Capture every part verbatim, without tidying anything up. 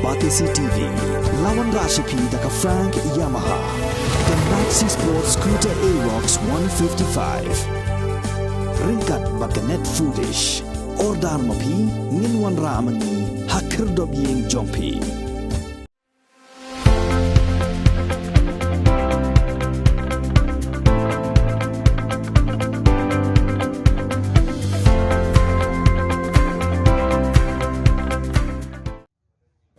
Batesi T V, la wanrah sha phi da ka Frank Yamaha, ka Maxi Sport Scooter Aerox one fifty-five. Ryngkat bad ka Net Foodish. Order ma phi, ngin wanrah ma ngi ha khyrdop ïing jong phi.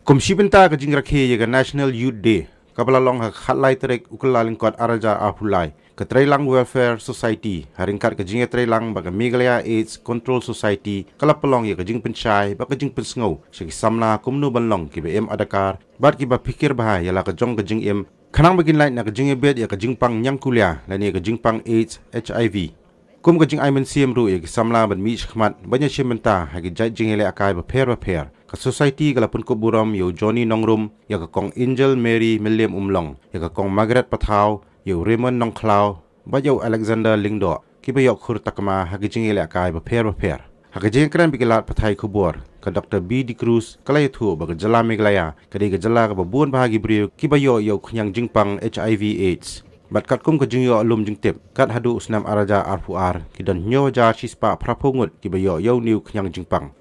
Kum shi bynta ka jingrakhe ïa ka National Youth Day, kaba la long ha ka khatlai tarik u Kyllalyngkot arhajar arphew lai, ka Treilang Welfare Society, ha ryngkat ka jingïatreilang bad ka Meghalaya AIDS Control Society, ka la pynlong ïa ka jingpynshai bad ka jingpynsngew sha ki samla kumno ban long kiba im adakar bad kiba phikir bha ïa la ka jong ka jingim, khnang ba kin lait na ka jingïabit ïa ka jingpang ñiangkulia lane ka jingpang AIDS HIV. Kum ka jingai mynsiem ruh ïa ki samla ban mih shakhmat ban ïashim bynta ha ki jait jingïalehkai bapher bapher, ka Society ka la pynkup burom ïa u Johnny Nongrum, ïa ka Kong Angel Mary Mylliem Umlong, ïa ka Kong Margaret Pathaw, ïa u Raymond Nongkhlaw bad ïa u Alexander Lyngdoh, kiba ïoh khur takma ha ki jingïalehkai bapher bapher. Ha ka jingïakren bad ki lad pathai khubor, ka Doctor B D Cruz ka la ïathuh ba ka jylla Meghalaya ka dei ka jylla kaba bun bha ki briew kiba ïoh ïa u khñiang jingpang HIV AIDS. Bad katkum ka jingïoh lum jingtip, kat haduh u snem arhajar arphew ar, ki don hynñiew hajar shispah phraphew ngut kiba ïoh ïa une u khñiang jingpang.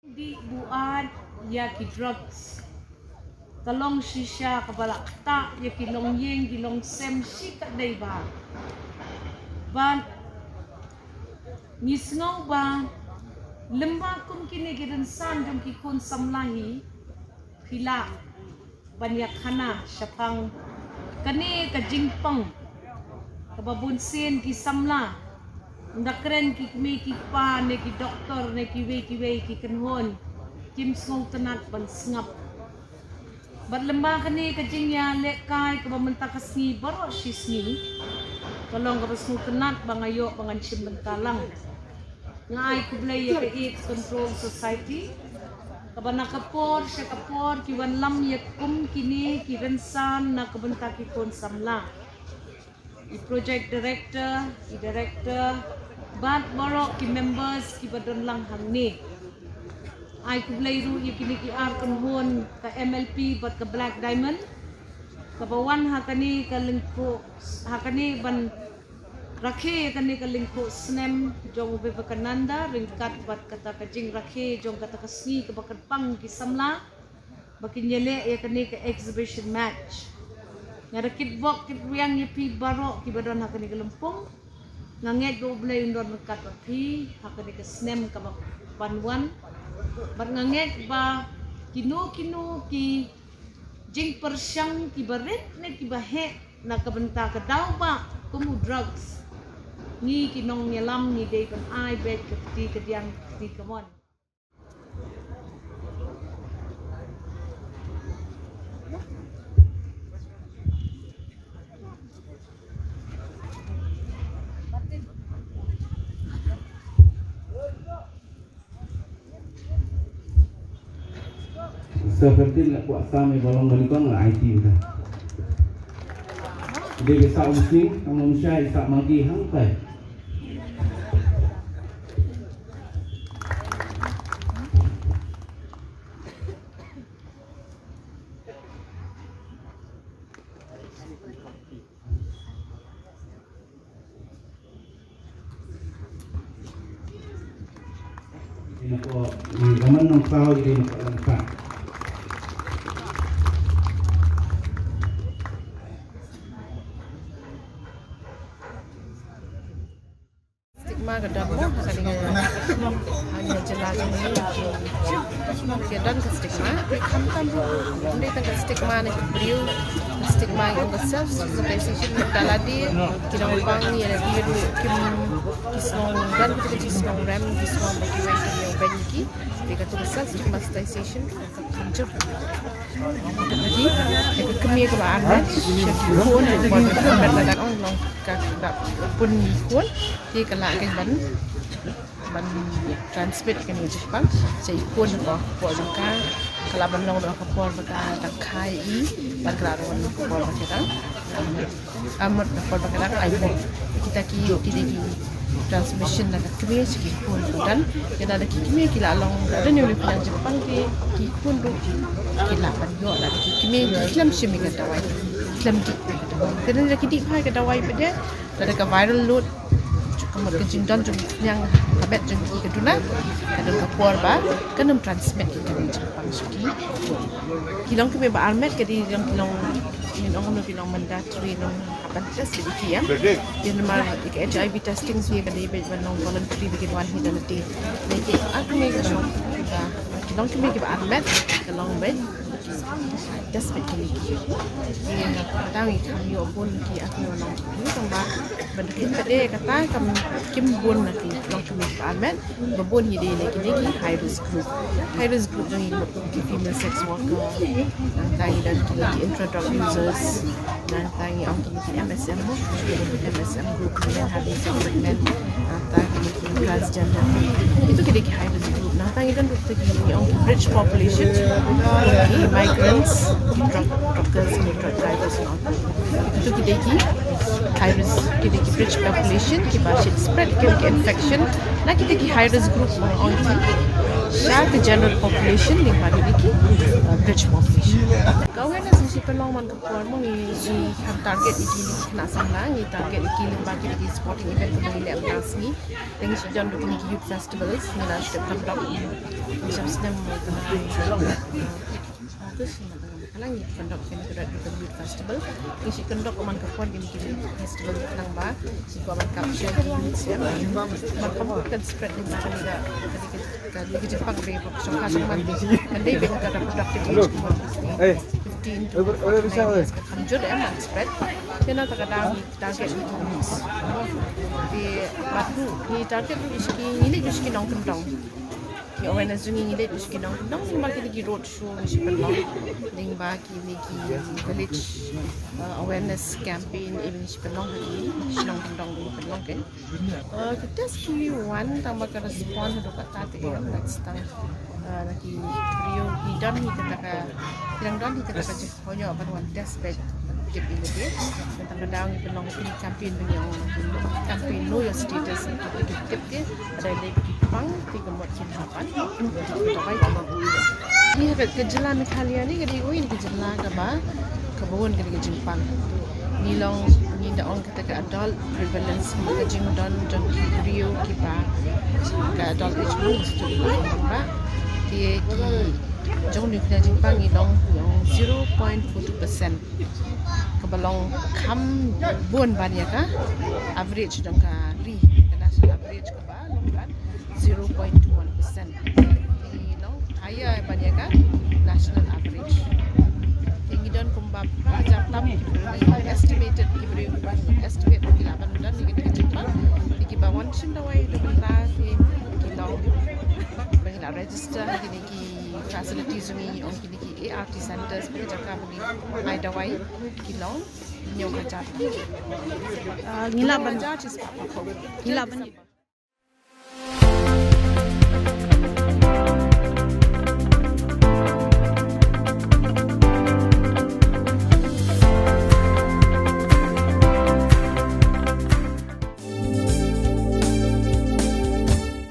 Dih buaid ïa ki drugs ka long shisha kaba la ktah ïa ki longïing ki longsem shikatdei bha. Bad ngi sngew ba lymba kum kine ki rynsan jong ki khun samla hi, phi lah ban ïakhana shaphang kane ka jingpang kaba bunsien ki samla, ynda kren ki kmie ki kpa ne ki doktor ne kiwei kiwei ki kynhun, kim sngewtynnat ban sngap. Bad lymba kane ka jingïalehkai kaba mynta ka sngi baroh shi sngi, ka long kaba sngewtynnat ba nga ïoh ba ngan shim bynta lang. Nga ai khublei ïa ka AIDS Control Society, kaba na ka por sha ka por ki wanlam ïa kum kine ki rynsan na ka bynta ki khun samla. I project director, i director, bad baroh ki members kiba don lang hangne. Ai khublei ruh ïa kine ki ar kynhun ka MLP bad ka Black Diamond, kaba wan ha kane ka lyngkhuh, ha kane ban rakhe ïa kane ka lyngkhuh snem jong u Vivekananda ryngkat bad kata ka jingrakhe jong kata ka sngi kaba kyrpang ki samla ba kin ïaleh ïa kane ka exhibition match. Nga da kitbok kitrwiang ïa phi baroh kiba don ha kane ka lympung. Nga ngeit ba U Blei un don ryngkat bad phi ha kane ka snem kaba ban wan. Bad nga ngeit ba kino kino ki jingpyrshang kiba rit ne kiba heh na ka bynta ka daw ba kum u drugs, ngi ki nongïalam ngi dei ban ai beit ka kti kadiang ka kti kamon. Seventeen la kwah sam i balong bani kong la I T uta. Dia biasa umsning, ang umsya isa mangki hang pai. Ina ko, ni gaman nong kau, ina ko lang kau. Stigma ka dang mo, ha ka ding ha ïa jylla jong ngi. Ka dang ka stigma, khamtam ruh, ym dei tang ka stigma na ki briew, stigma ïa ka self stigmatization, ka la dei, ki nongpang ïa la dei ruh, kim, ki sngew dang ki sngew rem, ki sngew ba kiwei ki ïeng beiñ ïa ki, dei ka tu ka self stigmatization. Ka kmie kaba arngut sha ki khun, ka por ba ka dang ong long ka dap pun khun, te ka lah keiñ ban, ban transmit kane ka jingpang sha ki khun, ka por jong ka, ka lah ban long da ka por ba ka dang kha ïa i, bad ka lah ban long ka por ba ka dang, ah, mut ka por ba ka dang ai bor. Kita ki, ki dei ki transmission na ka kmie sha ki khun. Te lada ki kmie ki la long, lada ki la long jingpang, ki khun ruh ki la ban ïoh, lada ki kmie ki khlem shim ïa ka dawai, khlem dih ïa ka dawai. Te lada ki dih bha ïa ka dawai pat de, lada ka viral load, ka mut ka jingdon jong ka khñiang ha bad jong ki ka duna, ka don ka por ba kan ym transmit ïa ka jingpang sha ki. Ki longkmie ba armet ka dei ki long, ki long, ki long mandatory, long hap ban test ïa ki, ïa. Ïa namar ïa ka H I V testing hi ka dei beit ban long voluntary, ba kin wan hi da lade. Lei ki armet ka shong, ka, ki longkmie kiba armet ka long beit test beit kine ki. Ïa, ka dang ïa kam ïoh bun ki armet, long ki tang ba ban kin pat de kata kam, kim bun na ki longkmie kiba armet. Ba bun hi dei na kine ki high risk group. High risk group jong ngi ki female sex worker, nangta ngi don kine ki intra drug users, nangta ngi ong kine ki M S M mo, M S M group, men having sex with men, nangta kine ki transgender. Itu kine ki high risk group. Nangta ngi don ruh kine ki ong ki bridge population, ki migrants, ki drug, truckers, ki truck drivers, nangta. Itu ki dei ki high risk, ki dei ki bridge population, kiba shait spread ki infection. Na ki dei ki high risk group, ong ki sha ki general population, lyngba ki dei ki, uh, bridge population. Ka awareness ngi shu pynlong man ka por mo, ngi, ngi target ïa ki khynnah samla, ngi target ïa ki lyngba ki dei ki sporting event kiba ngi leh mynta ka sngi. Te ngi shu don ruh kine ki youth festivals, ngi la shu conduct, ngi shu snem mo, Ngi conduct kine ki Red Ribbon Youth Festival. Ngi shu conduct man ka por kine ki festival khnang ba shu kwah ban capture ki youth sha. Ba kan spread lyngba kane ka, kane ka jingpang ba shong ka shong man. Kan dei ba ka productive age ka fifteen to forty-nine years, ka kham jur em ban spread. Te na kata ka daw ngi target ïa ki youth. Te bad ruh ngi target ruh ïa ki, ngi leit ïa ki nongkyndong. Ki awareness jong ngi, ngi leit ïa ki nongkyndong lyngba kine ki road show ngi shu pynlong, lyngba kine ki village, uh, awareness campaign, even ngi shu pynlong ha ki shnong kyndong, ngi pynlong kein. Uh, ki test ki wan tang ba ka respond haduh katta te, eh, ka tang, uh, na ki briew ki don hi kata ka, ki dang don hi kata ka jing Hooid, ban wan test beit, tip ïa lade. Tang ka daw ngi pynlong kine ki campaign ba ngi ong campaign Know Your Status, tip ïa ki, tip ki, lada dei ki pang, ki ka mut kin hap ban dawai. Ngi ha ka jylla Meghalaya ne ka dei kawei na ki jylla kaba, kaba bun ka dei ka jingpang. Ngi long, ngi da ong kata ka adult prevalence, ka jingdon jong ki briew kiba ka adult age, student ba. Te ki jong ngi ka jingpang ngi long, ngi long zero point four two percent. Kaba long kham bun ban ïa ka average jong ka ri, ka national average kaba long ban zero point two one percent. Ngi long higher ban ïa ka national average. Te ngi don kumba hajar tam ki briew, estimated ki briew, estimate ki lah ban don ïa ka jingpang. Te kiba wan shim dawai haduh mynta te ki long ba ngi la register ha kine ki facilities jong ngi, ong kine ki A R T centers, ba ki jaka ba ngi ai dawai, ki long hynñiew hajar. Ah, ngi lah ban, ngi lah ban